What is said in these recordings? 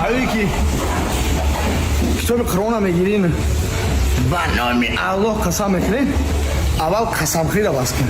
Ҳаве ки китоби Қуръона мегирин, ба номи Аллоҳ қасам мехӯрен, аввал қасамхӯриро бас кун.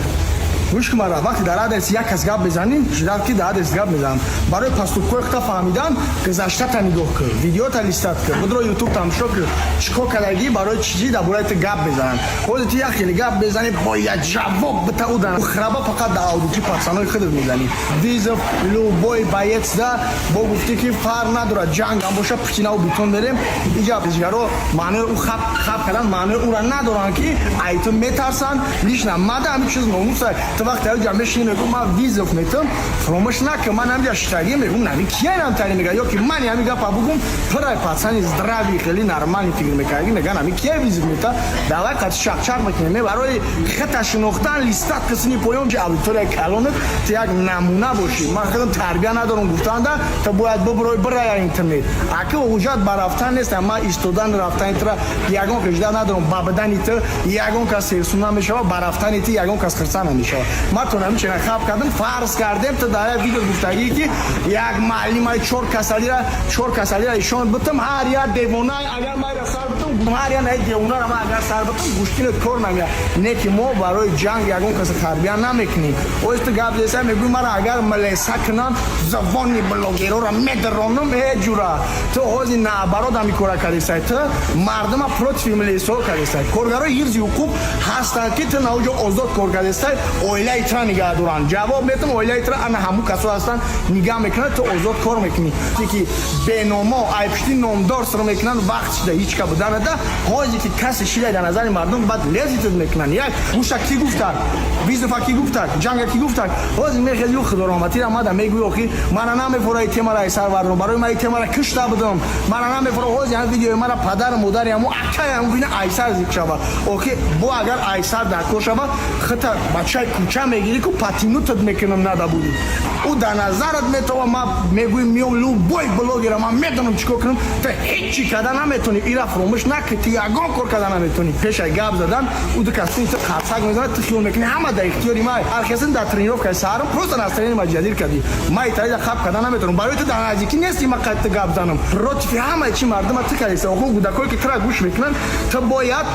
Гӯш кун мара, вақте дар адрес як кас гап мезанӣ, ждать ки дар адрес гап мезанам. Барои поступкои хута фаҳмидан гузаштата нигоҳ кун, видеота листать кун, худро Ютуб тамошо кун, чӣ кор кардагӣ, барои чизи дар бораи ту гап мезананд. Ҳозир ту як хеле гап мезанӣ, бояд ҷавоб бита удан храба, фақат дар аудитори пацанои худат мезанӣ. Вызов любой боец да бо гуфтӣ, ки фарқ надорад, ҷангам боша, путинаву битон мерем. Иҷа ҷигаро маънои ӯ хап хап кардан маънои ӯра надоранд, ки ай ту метарсанд. Лично мада ҳамин чиз номуса. Ту вақте ҳаҷа мешинӣ, мегӯ, ман вызов метам, фаромӯш накун, ман ҳамҷа штагӣ мегӯм, нави кияам тари мега, ё ки ман ҳамин гапа бугум, пирай пацани здравый, хеле нормальный фикр мекарди, меган, ҳами кия вызов мета, давай қати чақчақ мекунем. Барои хата шинохтан листать қисми поён, ки аудиторияи калонат, ту як намуна бошӣ. Ман худам тарбия надорам гуфтанда, ту бояд бубурой, бирая интернет. Аки ҳуҷҷат ба рафтан нест, ман истодан рафтани тура ягон хижда надорам. Ба бадани ту ягон кас серсун намешава, ба рафтани ту ягон кас хирсан намешава. Ман то намичена хаб кардам. Фарз кардем, ту дар як видео гуфтагӣ, ки як маълимаи чор касалира ишон бутам, ҳар як девона, агар майра сар бутам, ҳар як наи девонара ман агар сар бутам, гӯштинат кор намеяд. Не ки мо барои ҷанг ягон каса тарбия намекунем. Оз ту гап зеса, мегӯй, мара агар милеса кунам, забони блогерора медаронам. Э, ҷура, ту ҳози наоборот ҳами кора кардесай. Ту мардума против милисаҳо кардесай. Коргарои ҳифзи ҳуқуқ ҳастанд, ки ту науҷо озод кор кардесай, оилаи тура нигаҳ доранд. Ҷавоб метам, оилаи тура ана ҳамун касо ҳастанд, нигаҳ мекунанд. Ту озод кор мекунӣ, ки беномо айпишти номдор сир мекунанд. Вақт шида ҳеч ка буданада. Ҳозе ки касе шидай, дар назари мардум баъд лезить мекунанд. Як гӯша ки гуфтак, вызова ки гуфтак, ҷанга ки гуфтак, ҳозир мехези, худороҳматира мада мегӯй, охи мара намефора, темара айсар вардом, барои ман темара кишта будам, мара намефора. Ҳозир ҳам видеои мара падару модари ҳаму акаям бина, айсар зик шава. Охи бо агар айсар дар кор шава, хита бачаи кӯча мегирӣ ку патинутат мекунам. Нада буди, ӯ дар назарат метова. Ман мегӯем, миём, любой блогера ман медонам чӣ кор кунам. Ту ҳеҷ чӣ карда наметонӣ, ира фуромӯш накунӣ. Ту ягон кор карда наметонӣ. Пешай гап задан ӯ ду кас ту қарсак мезанад, ту хиёл мекунӣ ҳама дар ихтиёри ман. Ҳархесин дар тренировкаи саҳарам просто настроение ма ҷазир кардӣ. Ман италида хаб карда наметонам. Барои ту дар наздикӣ нести, ман қайд ту гап занам. Против ҳамаи чи мардума ту кардеса. Охо, кӯдакое ки тура гӯш мекунанд, ту бояд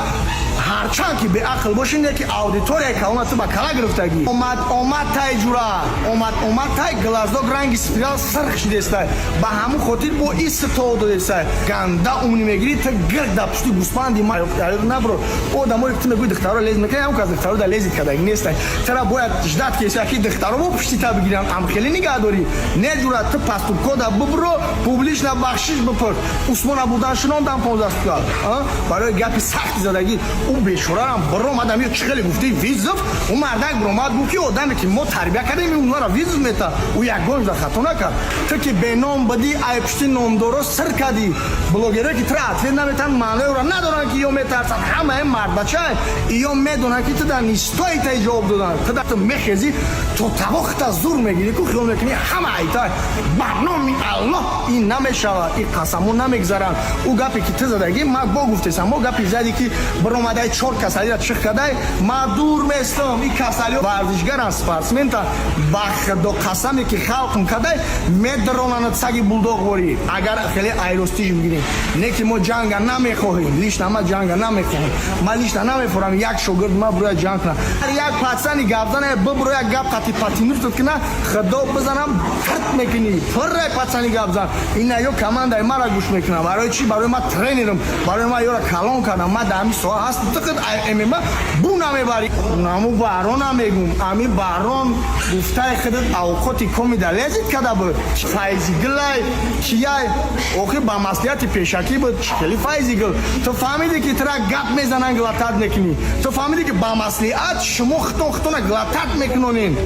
ҳарчанд ки беақл бошӣ, не ки аудиторияи калона ту ба кала гирифтагӣ. Омад, омад, тай ҷура, омад, омад, тай глазок ранги спирал сирх шидестай. Ба ҳамун хотир бо иститол додестай. Ганда умни мегирӣ, ту гирд дар пушти гӯспанди набро. Одамое ки ту мегӯи, духтаро лезить мекунӣ, ҳамун кас духтаро да лезить кардаги нестай. Тура бояд ждать ки ки духтаро бо пушти та бигиранд, амхелӣ нигаҳ дорӣ. Не, ҷура, ту поступкода бубро, публично бахшиш бипурс. Усмона будан шинондан 15 сука барои гапи сахти задагӣ. Ӯ бешорарам биромад, ами чӣ хеле гуфти вызов. Ӯ мардак биромад, гуфт, ки одаме ки мо тарбия кардем, онара вызов мета. Ӯ ягон ҷо хато накард. Ту ки беном будӣ, айпушти номдоро сир кардӣ. Блогере ки тура ответ наметан, маънои ӯро надоранд, ки ё метарсанд. Ҳамаи мардбача ё медонанд, ки ту дар нистои таи ҷавоб додан. Ту мехезӣ, то тавохта зур мегирӣ ку, хиёл мекунӣ ҳама айта. Ба номи Аллоҳ, ин намешавад, ин қасамон намегзаранд. Ӯ гапе ки ту задагӣ, ман бо гуфтесам, мо гапи зади, ки биромадай, чор касалиро чих кадай, ман дур местам. Ин касали варзишгаран, спортсмента. Ба худо қасаме ки халқм кадай, медаронанд саги булдоғворӣ, агар хеле айростиж бигирем. Не ки мо ҷанга намехоҳем. Лично ман ҷанга намехоҳем. Ман лично намефорам як шогирд ма буроя ҷанг кунам. Як пацани гапзана бибуро, як гап қати патинутат куна, худо бизанам, тирт мекунӣ. Пуррай пацани гапзан ина ё командаи мара гӯш мекунам. Барои чӣ? Барои ман тренерам, барои ман ёра калон кардам. Ман дар ҳамин соҳа ҳаст. Тиқид ММА бу намебарӣ. Наму барона мегум, ами барон гуфтаи худат авқоти комида лезить када буд. Файзигилай кияй, охи ба маслиҳати пешакӣ буд. Хеле Файзигил, ту фаҳмидӣ, ки тура гап мезананд, глотать мекунӣ. Ту фаҳмидӣ, ки ба маслиҳат шумо хитон хитона глотать мекунонин.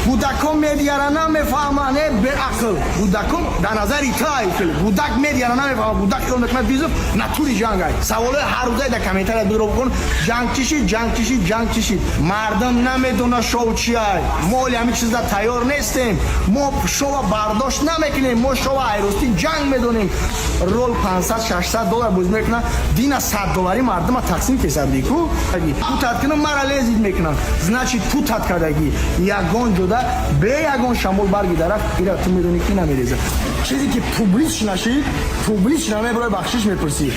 Кӯдакон медиара намефаҳманд, э беақл. Кӯдакон дар назари тай хеле кӯдак медиара намефаҳмад. Кӯдак хиёл мекунад вызов натури ҷангай. Саволои ҳаррӯзаи дар комментария бидро бикун: ҷанг чишид, ҷанг чишид, ҷанг чишид? Мардум намедона шоу чиай. Мо оли ҳамин чизда тайёр нестем. Мо шова бардошт намекунем. Мо шова айростӣ ҷанг медонем. Рол 500, 600 доллар бозӣ мекунад, дина 100 доллари мардума тақсим кесабди ку. Путать кунам, мара лезить мекунам, значит, путать кардагӣ. Ягон ҷода бе ягон шамол барги дарахт ира ту медонӣ, ки намереза. Чизе ки публично шид, публично меброи, бахшиш мепурсӣ.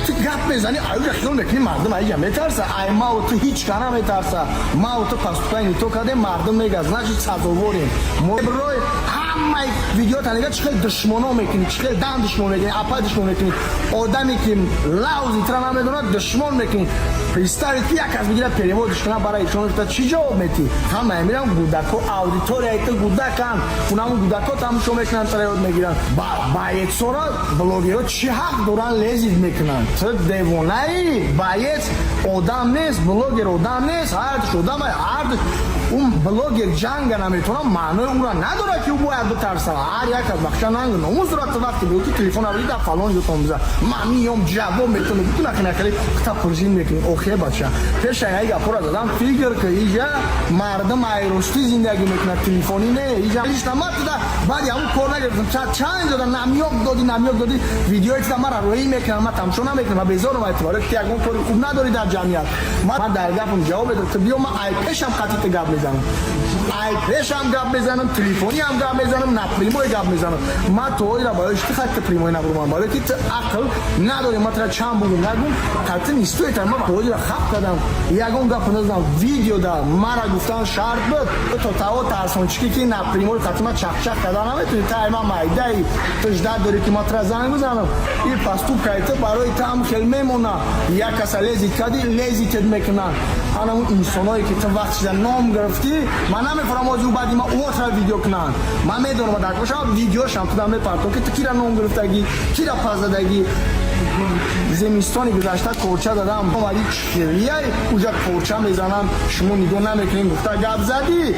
Ту гап мезанӣ, аюҷа хиёл мекунӣ, мардум аиҷа метарса. Ай маву ту ҳеҷ ка наметарса. Маву ту поступай не то кардем, мардум мега, значит, сазоворем. Мо брои ҳамаи видеота нига, чӣ хел душмоно мекунӣ, чӣ хел дан душмон мекунӣ, апа душмон мекунӣ, одаме ки лавзи тра намедонад, душмон мекунӣ. Представить, ки як кас бигирад, перевод ш кунад, барои ишон чӣ ҷавоб метӣ? Ҳамаи мирам гудако, аудиторияи ту гудакан, унаму гудако тамошо мекунанд, тра ёд мегиранд. Боец ора блогерҳо чӣ ҳақ доранд, лезить мекунанд? Ту девонаӣ? Боец одам нест, блогер одам нест, ҳардуш одам, ҳардуш. Он блогер ҷанга наметавонад, маънои ӯра надорад, ки ӯ бояд битарсад. Ҳар як аз бахша нанг номус дорад. Ту вақте бигӯ, ки телефон аври дар фалон ҷотон биза, ман миём, ҷавоб метавонам. Ту нахи хта пурзин мекунӣ. Охе, бача, пеша ай гапора задам, фикр ки иҷа мардум айростӣ зиндагӣ мекунад, телефонӣ не. Иҷа лично ман туда баъди ҳамун кор нагирифтам. Чанд ҷода намёк додӣ, намёк додӣ, видеои туда мара роӣ мекунам, ман тамошо намекунам ва безорам ай ту, барои ки ту ягон кори хуб надорӣ дар ҷамъият. Ман дар гапам ҷавоб медодам. Ту биё, ман ай пешам қатъи ту гап мезанам, ай пешам гап мезанам, телефонӣ ҳам гап мезанам, напрямой гап мезанам. Ман то оира барои ти хатти прямой набурмам, барои ки ту ақл надорӣ. Ман тра чанд бугум, нагум, қатъи нистоита. Ман то оира хап кардам, ягон гап назадам. Видео да мара гуфтан шарт буд, то таво тарсончики, ки напрямой қатъи ман чахчах карда наметавонӣ. Та ай ман майдаи, ту ждать дорӣ, ки ман тра занг бизанам. И поступка и ту барои ту ҳам хел мемона. Як каса лезить кардӣ, лезить ет мекунанд. Ҳанамун инсоное, ки ту вақт шида ном гирифтӣ, ман намефаҳмам, ози ӯ баъди ман уотра видео кунанд. Ман медонам, дар бошам, видеошам туда мепартом, ки ту кира ном гирифтагӣ, кира пас задагӣ. Зимистони гузашта корча задам, омади, чихелияй уҷа корча мезанам, шумо нигоҳ намекунем, гуфта гап задӣ.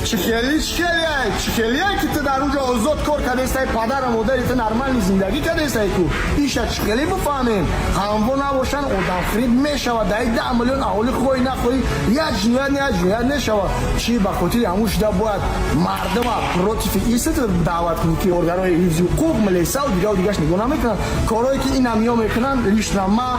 Чихели, чихелияй, чихелияй, ки ту дар уҷа озод кор кардестай, падару модари ту нормальный зиндагӣ кардестай ку. Иша чихелӣ бифаҳмем? Ҳамво набошанд, одамфириб мешавад. Дар 10 миллион аҳолӣ, хоҳӣ нахоҳӣ, як ҷиноят не, як ҷиноят мешавад. Чӣ ба хотири ҳамун шуда бояд мардума против исти даъват кунӣ, ки органҳои ҳифзи ҳуқуқ, милисаву дигару дигараш нигоҳ намекунанд. Корҳое, ки инам ё мекунанд, лично ма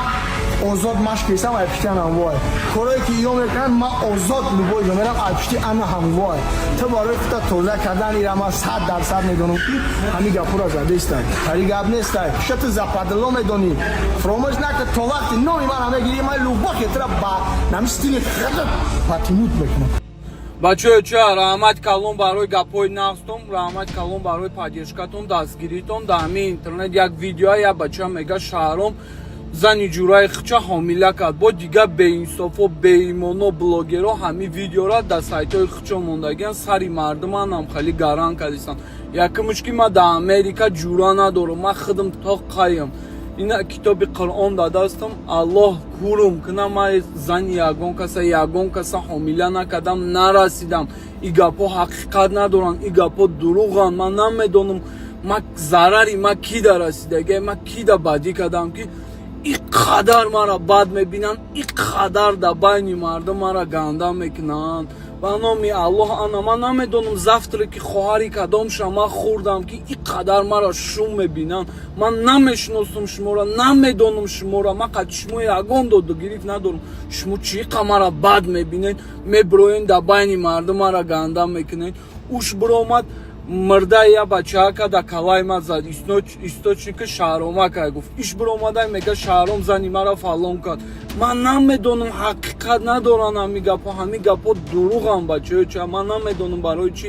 озод машқ кесам, ай пишти анам вой. Корҳое, ки ё мекунанд, ма озод любой ҷо мерам, ай пишти ана ҳам вой. Ту барои хута тоза кардан, ира ма 100% медонам, ки ҳамин гапура задестай, ҳари гап нестай. Ша ту западло медонӣ. Фаромӯш накар, то вақти номи мана мегирӣ, ман любой хетра ба нами стили патимут мекунам. Бачаҳо, ча, раҳмат калон барои гапҳои нағзтон, раҳмат калон барои поддержка тон, дастгиритон. Дар ҳамин интернет як видео, як бача мега, Шаҳром зани ҷураи хича ҳомила кард. Бо дигар беинсофо, беимоно, блогерҳо ҳамин видеора дар сайтҳои хичо мондагиан, сари мардуманам хеле гаран кардистанд. Якумш, ки ман дар Америка ҷура надорам, ман худам то қаем. Ина китоби Қуръон дар дастам, Аллоҳ курум кунам, ман зани ягон каса, ягон каса ҳомила накардам, нарасидам. И гапҳо ҳақиқат надоранд, и гапҳо дурӯғанд. Ман намедонам, ма зарари ма ки да расидаге, ма ки да бадӣ кардам, ки и қадар мара бад мебинанд, и қадар дар байни мардум мара ганда мекунанд. Ба номи Аллоҳ, ана ман намедонам, завтра ки хоҳари кадомша ман хӯрдам, ки и қадар мара шум мебинанд. Ман намешиносам шуморо, намедонам шуморо, ман қати шумо ягон доду гирифт надорам. Шумо чӣ қа мара бад мебинед, меброен, дар байни мардум мара ганда мекунед? Уш биромад, мирда я бачаака да калай ма зад, источник и Шаҳромака гуфт. Иш биромада мега, Шаҳром зани мара фалон кард. Ман намедонам, ҳақиқат надоранд ҳами гапҳо, ҳами гапҳо дурӯғам. Бачаё, ча, ман намедонам, барои чӣ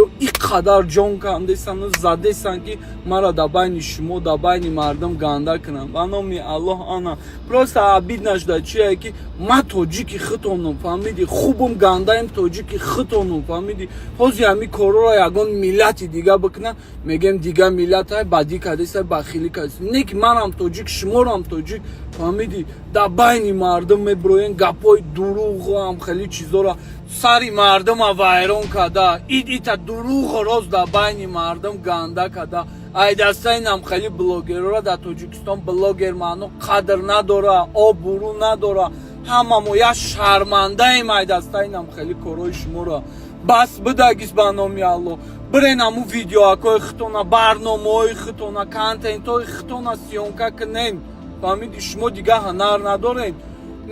ё и қадар ҷон кандесану задесан, ки мара дар байни шумо, дар байни мардум ганда кунанд. Ба номи Аллоҳ, ана просто обидно шуда. Чие ки ман тоҷики хитонум, фаҳмиди? Хубум, гандаем, тоҷики хитонум, фаҳмиди? Ҳозир ҳами корҳоро ягон миллати дига бикунад, мегем дига миллатай бадӣ кардеса, бахилӣ кардеса. Не ки манам тоҷик, шуморам тоҷик, фаҳмиди? Дар байни мардум меброен, гапҳои дурӯғам хеле чизоро сари мардума вайрон карда, ид ита дурӯғу рост дар байни мардум ганда карда. Ай дастаинам хеле блогерора дар Тоҷикистон блогер маъно қадр надора, обурӯ надора. Ҳамамо як шармандаем ай дастаинам хеле корҳои шуморо. Бас бидагис, ба номи Алло, бирен ҳамун видеоакҳои хитона, барномаҳои хитона, контентҳои хитона съёмка кунен. Фаҳмиди? Шумо дигар ҳунар надорен,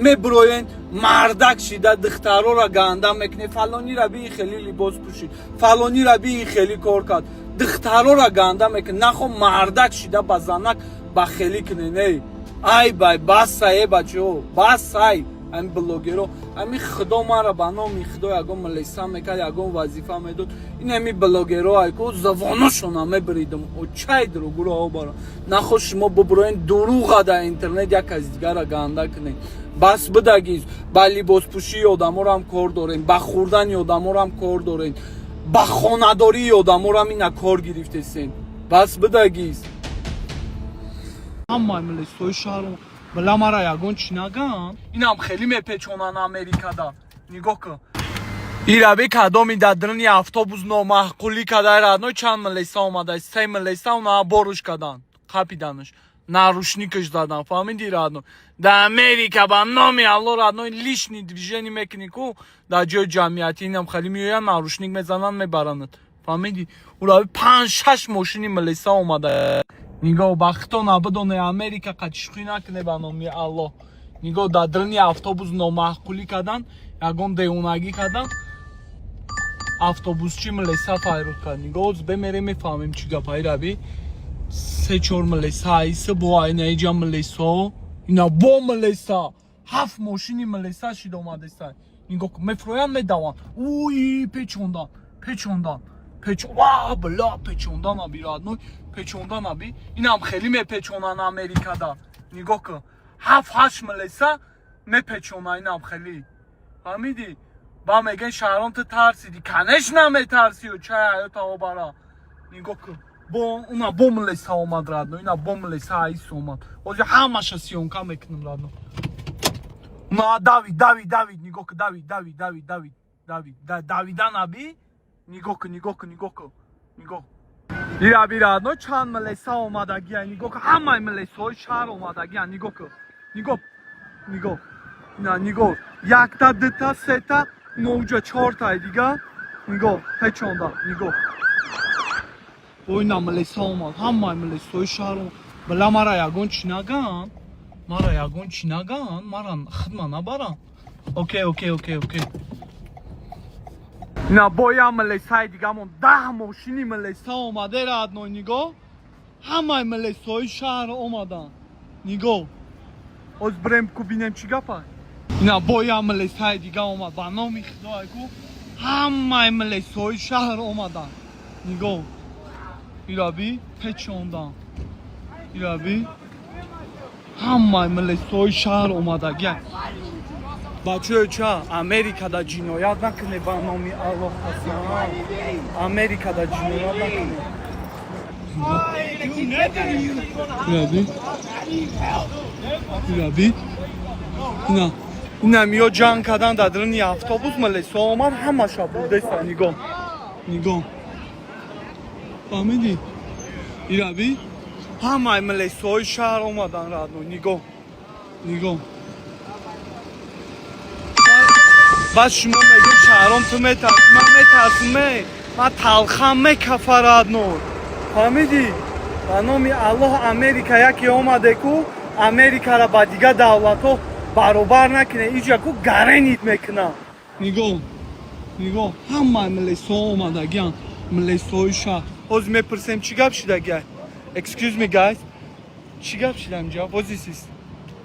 меброен, мардак шида духтарора ганда мекунед. Фалонира би хеле либос пӯшид, фалонира би хеле кор кард. Духтарора ганда мекунед. Нахо мардак шида ба занак бахелӣ кунед. Эй, ай бай, басай, э, бачаҳо, басай. Ҳамин блогеро, ҳамин худо мара, ба номи худо, ягон милиса мекард, ягон вазифа медод, ин ҳами блогеро айко завоношона мебиридам, очай дуругуро обара. Нахо шумо бубуроен, дуруға дар интернет як аз дигара ганда кунед. Бас бидагиз. Ба либоспӯшии одаморам кор дорем, ба хӯрдани одаморам кор дорем, ба хонадории одаморам ина кор гирифтесен. Бас бидагиз. Ҳамаи милисои шаҳру била мара ягон чӣ наган. Инам хеле мепечонан Америкада. Нигоҳ кун, ираби кадоми дар даруни автобус номаъқулӣ кадай, родной. Чанд милиса омада, се милиса, уна боруш кадан, қапиданаш, наручник аш задан. Фаҳмиди, родной? Дар Америка, ба номи Алло, родной, лишний движение мекунӣ ку дар ҷои ҷамъиятӣ, инам хеле меоянд, наручник мезананд, мебаранад. Фаҳмиди? Ураби панҷ, шаш мошини милиса омада. Нигоҳ, бахто набудоне, Америка қачишхӯӣ накуне, ба номи Аллоҳ. Нигоҳ, дар даруни автобус номаъқулӣ кардан, ягон девонагӣ кардан, автобусчи милиса файруд кард. Нигоҳ, оз бемере, мефаҳмем чӣ гапаи. Раби се, чор милиса айса бо айнаиҷа милисо, ина бо милиса, ҳафт мошини милиса шид омадеса. Нигоҳ, мефуроянд, медаванд. Уи, печондан, печондан, печ, ва бла, печондан аби, родной, печондан аби. Инам хеле мепечонан Америкада. Нигоҳ кун, ҳафт, ҳашт милиса мепечона. Инам хеле, фаҳмидӣ? Ба мегӯян: «Шаҳром, ту тарсидӣ?» Конечно, метарсию, чай ҳаёта обара. Нигоҳ кун, бо уна бо милиса омад, родной, ина бо милиса аис омад. Ҳозир ҳамаша съёмка мекунем, родной. Уна давид, давид, давид. Нигоҳ кун, давид, давид, давид, давид, давид, давидан аби. Нигоҳ кун, нигоҳ кун, нигоҳ кун, нигоҳ. Ира родной, чанд милиса омадагия. Нигоҳ кун, ҳамаи милисаҳои шаҳр омадагия. Нигоҳ кун, нигоҳ, нигоҳ, ина нигоҳ: якта, дута, сета, ино уҷа чортаи дига. Нигоҳ, печонда, нигоҳ. Ой, на милиса омад, ҳамаи милисаҳои шаҳр. Била мара ягон чӣ наган, мара ягон чӣ наган, мара хидма набаран. Окей. Ина бо як милисаи дигамон, 10 мошини милиса омаде, родной. Нигоҳ, ҳамаи милисаҳои шаҳр омаданд. Нигоҳ, оз бирем ку, бинем чӣ гапа. Ина бо як милисаи дига омад. Ба номи худое ку, ҳамаи милисаҳои шаҳр омаданд. Нигоҳ, ираби печондан, ираби ҳамаи милисаҳои шаҳр омадагия. Бачаё, ча, Америкада ҷиноят накуне, ба номи Аллоҳ қасам, Америкада ҷиноят накуне. Ираби, ираби, ина инамиё ҷанг кардан дар даруни автобус, милисо омад, ҳамаша бурдеса. Нигоҳ, нигоҳ, фаҳмидӣ? Ираби ҳамаи милисоҳои шаҳр омадан, родной. Нигоҳ, нигоҳ. Баъд шумо мегӯед: «Шаҳром, ту метарсӣ?» Ман метарсим? Ман талхам мекафа, родной. Фаҳмидӣ? Ба номи Аллоҳ, Америка яке омаде ку, Америкара ба дигар давлатҳо баробар накунед. Иҷа ку гаренит мекунам. Нигоҳ, нигоҳ, ҳамаи милисоҳо омадагиан, милисоҳои шаҳр. Ҳозир мепурсем, чӣ гап шидагиай. Excuse me, guys, чӣ гап шида инҷа? What is this?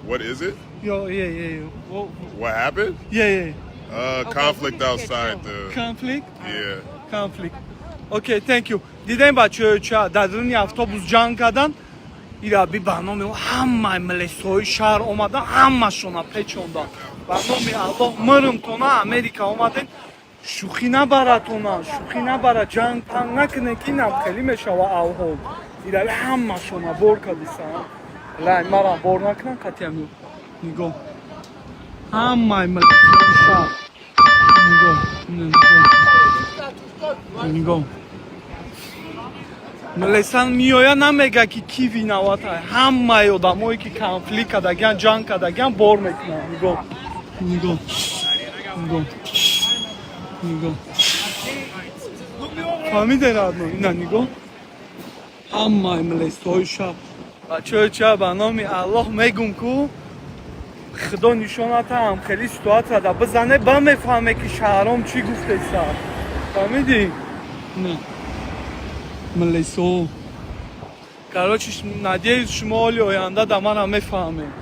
What is it? Yo, yeah. What happened? Yeah. Conflict outside the. Conflict. Yeah. Conflict. Okay, thank you. Дидем, бачаҳо, ча, дар даруни автобус ҷанг кардан. Ира би, ба номи ҳамаи милисоҳои шаҳр омадан, ҳамашона печондан. Ба номи Аллоҳ, мирмтона, Америка омадем, шӯхӣ набаратона, шӯхӣ набара, ҷанг панг накунед, ки инам хеле мешава авҳол. Ираби ҳамашона бор кардисан. Лай марам бор накунам қатиам. Нигоҳ, ҳамаи милисоҳои шаҳр. Нигоҳ, нигоҳ, нигоҳ. Милисан меояд, намега, ки ки виноват а. Ҳамаи одамое, ки конфликт кардагиан, ҷанг кардагиан, бор мекунанд. Нигоҳ, нигоҳ, нигоҳ, нигоҳ. Фаҳмиде, родной? Ина нигоҳ, ҳамаи милисҳои шаб. Бачаҳои ча, ба номи Аллоҳ мегум ку, худо нишонатам, хеле ситуация да бизане, ба мефаҳме, ки Шаҳром чӣ гуфтеса. Фаҳмидӣ? Не. Милисо. Короче, надеюсь, шумо оли оянда да манам мефаҳмед.